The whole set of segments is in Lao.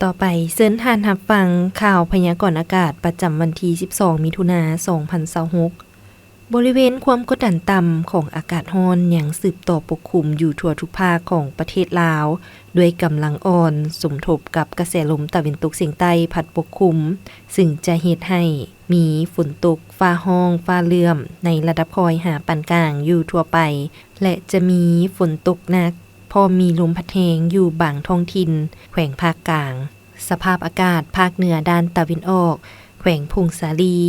ຕໍ່ໄປເຊີນທ່ານຮັບຟັງຂ່າວພະຍາກອນອາກາດປະຈຳວັນທີສິບສອງ ມິຖຸນາ ສອງພັນຊາວຫົກ. ບໍລິເວນຄວາມກົດດັນຕ່ຳຂອງອາກາດຮ້ອນຍັງສືບຕໍ່ປົກຄຸມຢູ່ທົ່ວທຸກພາກຂອງປະເທດລາວ ດ້ວຍກຳລັງອ່ອນ ສົມທົບກັບກະແສລົມຕາເວັນຕົກສຽງໃຕ້ພັດປົກຄຸມ, ຊຶ່ງຈະເຮັດໃຫ້ມີຝົນຕົກ, ຟ້າຮ້ອງ, ຟ້າເຫຼື້ອມໃນລະດັບຄ່ອຍຫາປານກາງຢູ່ທົ່ວໄປ ແລະ ຈະມີຝົນຕົກໜັກ ພ້ອມມີລົມພັດແຮງຢູ່ບາງທ້ອງຖິ່ນແຂວງພາກກາງ. ສະພາບອາກາດພາກເໜືອດ້ານຕາເວັນອອກ, ແຂວງຜົ້ງສາລີ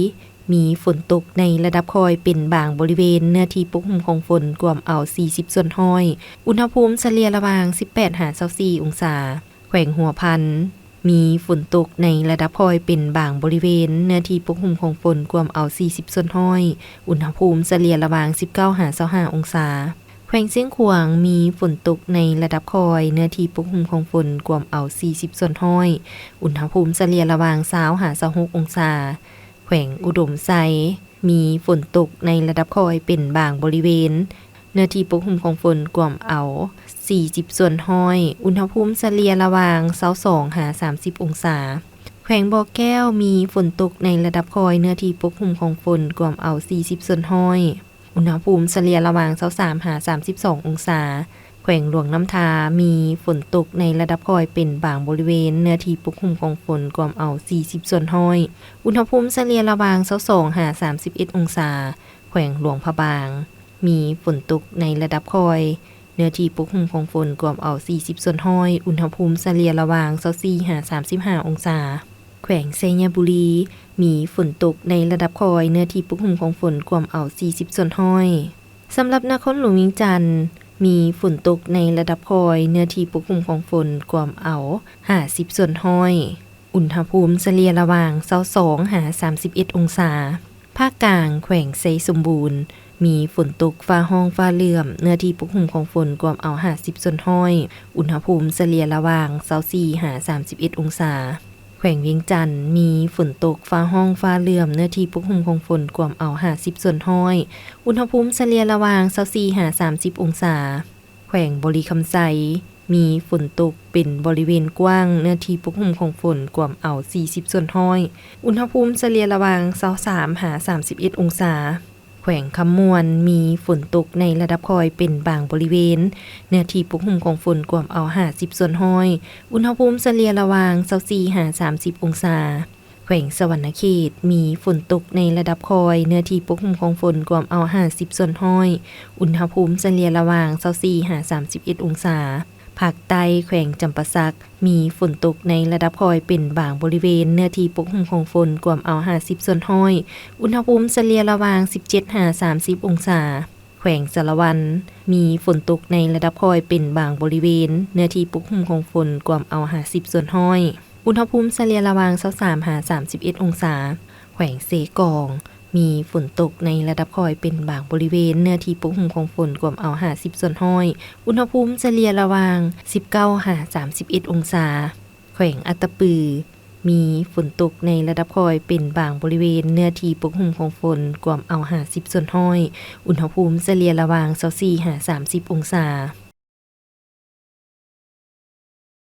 ມີຝົນຕົກໃນລະດັບຄ່ອຍເປັນບາງບໍລິເວນ, ເນື້ອທີ່ປົກຫຸ້ມຂອງຝົນກວມເອົາສີ່ສິບສ່ວນຮ້ອຍ, ອຸນຫະພູມສະເລ່ຍລະຫວ່າງສິບແປດຫາຊາວສີ່ອົງສາ. ແຂວງຫົວພັນ ມີຝົນຕົກໃນລະດັບຄ່ອຍເປັນບາງບໍລິເວນ, ເນື້ອທີ່ປົກຫຸ້ມຂອງຝົນກວມເອົາສີ່ສິບສ່ວນຮ້ອຍ, ອຸນຫະພູມສະເລ່ຍລະຫວ່າງສິບເກົ້າຫາຊາວຫ້າອົງສາ. ແຂວງຊຽງຂວາງ ມີຝົນຕົກໃນລະດັບຄ່ອຍ, ເນື້ອທີ່ປົກຫຸ້ມຂອງຝົນກວມເອົາສີ່ສິບສ່ວນຮ້ອຍ, ອຸນຫະພູມສະເລ່ຍລະຫວ່າງຊາວຫາຊາວຫົກອົງສາ. ແຂວງອຸດົມໄຊ ມີຝົນຕົກໃນລະດັບຄ່ອຍເປັນບາງບໍລິເວນ, ເນື້ອທີ່ປົກຫຸ້ມຂອງຝົນກວມເອົາສີ່ສິບສ່ວນຮ້ອຍ, ອຸນຫະພູມສະເລ່ຍລະຫວ່າງຊາວສອງຫາສາມສິບອົງສາ. ແຂວງບໍ່ແກ້ວ ມີຝົນຕົກໃນລະດັບຄ່ອຍ, ເນື້ອທີ່ປົກຫຸ້ມຂອງຝົນກວມເອົາສີ່ສິບສ່ວນຮ້ອຍ, ອຸນຫະພູມສະເລ່ຍລະຫວ່າງຊາວສາມຫາສາມສິບສອງອົງສາ. ແຂວງຫຼວງນ້ຳທາ ມີຝົນຕົກໃນລະດັບຄ່ອຍເປັນບາງບໍລິເວນ, ເນື້ອທີ່ປົກຫຸ້ມຂອງຝົນກວມເອົາສີ່ສິບສ່ວນຮ້ອຍ, ອຸນຫະພູມສະເລ່ຍລະຫວ່າງຊາວສອງຫາສາມສິບເອັດອົງສາ. ແຂວງຫຼວງພະບາງ ມີຝົນຕົກໃນລະດັບຄ່ອຍ, ເນື້ອທີ່ປົກຫຸ້ມຂອງຝົນກວມເອົາສີ່ສິບສ່ວນຮ້ອຍ, ອຸນຫະພູມສະເລ່ຍລະຫວ່າງຊາວສີ່ຫາສາມສິບຫ້າອົງສາ. ແຂວງໄຊຍະບູລີ ມີຝົນຕົກໃນລະດັບຄ່ອຍ, ເນື້ອທີ່ປົກຫຸ້ມຂອງຝົນກວມເອົາສີ່ສິບສ່ວນຮ້ອຍ. ສຳລັບນະຄອນຫຼວງວຽງຈັນ ມີຝົນຕົກໃນລະດັບຄ່ອຍ, ເນື້ອທີ່ປົກຫຸ້ມຂອງຝົນກວມເອົາຫ້າສິບສ່ວນຮ້ອຍ, ອຸນຫະພູມສະເລ່ຍລະຫວ່າງຊາວສອງຫາສາມສິບເອັດອົງສາ. ພາກກາງ ແຂວງໄຊສົມບູນ ມີຝົນຕົກ, ຟ້າຮ້ອງ, ຟ້າເຫຼື້ອມ, ເນື້ອທີ່ປົກຫຸ້ມຂອງຝົນກວມເອົາຫ້າສິບສ່ວນຮ້ອຍ, ອຸນຫະພູມສະເລ່ຍລະຫວ່າງຊາວສີ່ຫາສາມສິບເອັດອົງສາ. ແຂວງວຽງຈັນ ມີຝົນຕົກ, ຟ້າຮ້ອງ, ຟ້າເຫຼື້ອມ, ເນື້ອທີ່ປົກຫຸ້ມຂອງຝົນກວມເອົາຫ້າສິບສ່ວນຮ້ອຍ, ອຸນຫະພູມສະເລ່ຍລະຫວ່າງຊາວສີ່ຫາສາມສິບອົງສາ. ແຂວງບໍລິຄຳໄຊ ມີຝົນຕົກເປັນບໍລິເວນກວ້າງ, ເນື້ອທີ່ປົກຫຸ້ມຂອງຝົນກວມເອົາສີ່ສິບສ່ວນຮ້ອຍ, ອຸນຫະພູມສະເລ່ຍລະຫວ່າງຊາວສາມຫາສາມສິບເອັດອົງສາ. ແຂວງຄຳມ່ວນ ມີຝົນຕົກໃນລະດັບຄ່ອຍເປັນບາງບໍລິເວນ, ເນື້ອທີ່ປົກຫຸ້ມຂອງຝົນກວມເອົາຫ້າສິບສ່ວນຮ້ອຍ, ອຸນຫະພູມສະເລ່ຍລະຫວ່າງຊາວສີ່ຫາສາມສິບອົງສາ. ແຂວງສະຫວັນນະເຂດ ມີຝົນຕົກໃນລະດັບຄ່ອຍ, ເນື້ອທີ່ປົກຫຸ້ມຂອງຝົນກວມເອົາຫ້າສິບສ່ວນຮ້ອຍ, ອຸນຫະພູມສະເລ່ຍລະຫວ່າງຊາວສີ່ຫາສາມສິບເອັດອົງສາ. ພາກໃຕ້ ແຂວງຈຳປາສັກ ມີຝົນຕົກໃນລະດັບຄ່ອຍເປັນບາງບໍລິເວນ, ເນື້ອທີ່ປົກຫຸ້ມຂອງຝົນກວມເອົາຫ້າສິບສ່ວນຮ້ອຍ, ອຸນຫະພູມສະເລ່ຍລະຫວ່າງສິບເຈັດຫາສາມສິບອົງສາ. ແຂວງສາລະວັນ ມີຝົນຕົກໃນລະດັບຄ່ອຍເປັນບາງບໍລິເວນ, ເນື້ອທີ່ປົກຫຸ້ມຂອງຝົນກວມເອົາຫ້າສິບສ່ວນຮ້ອຍ, ອຸນຫະພູມສະເລ່ຍລະຫວ່າງຊາວສາມຫາສາມສິບເອັດອົງສາ. ແຂວງເຊກອງ ມີຝົນຕົກໃນລະດັບຄ່ອຍເປັນບາງບໍລິເວນ, ເນື້ອທີ່ປົກຫຸ້ມຂອງຝົນກວມເອົາຫ້າສິບສ່ວນຮ້ອຍ, ອຸນຫະພູມສະເລ່ຍລະຫວ່າງສິບເກົ້າຫາສາມສິບເອັດອົງສາ. ແຂວງອັດຕະປື ມີຝົນຕົກໃນລະດັບຄ່ອຍເປັນບາງບໍລິເວນ, ເນື້ອທີ່ປົກຫຸ້ມຂອງຝົນກວມເອົາຫ້າສິບສ່ວນຮ້ອຍ, ອຸນຫະພູມສະເລ່ຍລະຫວ່າງຊາວສີ່ຫາສາມສິບອົງສາ.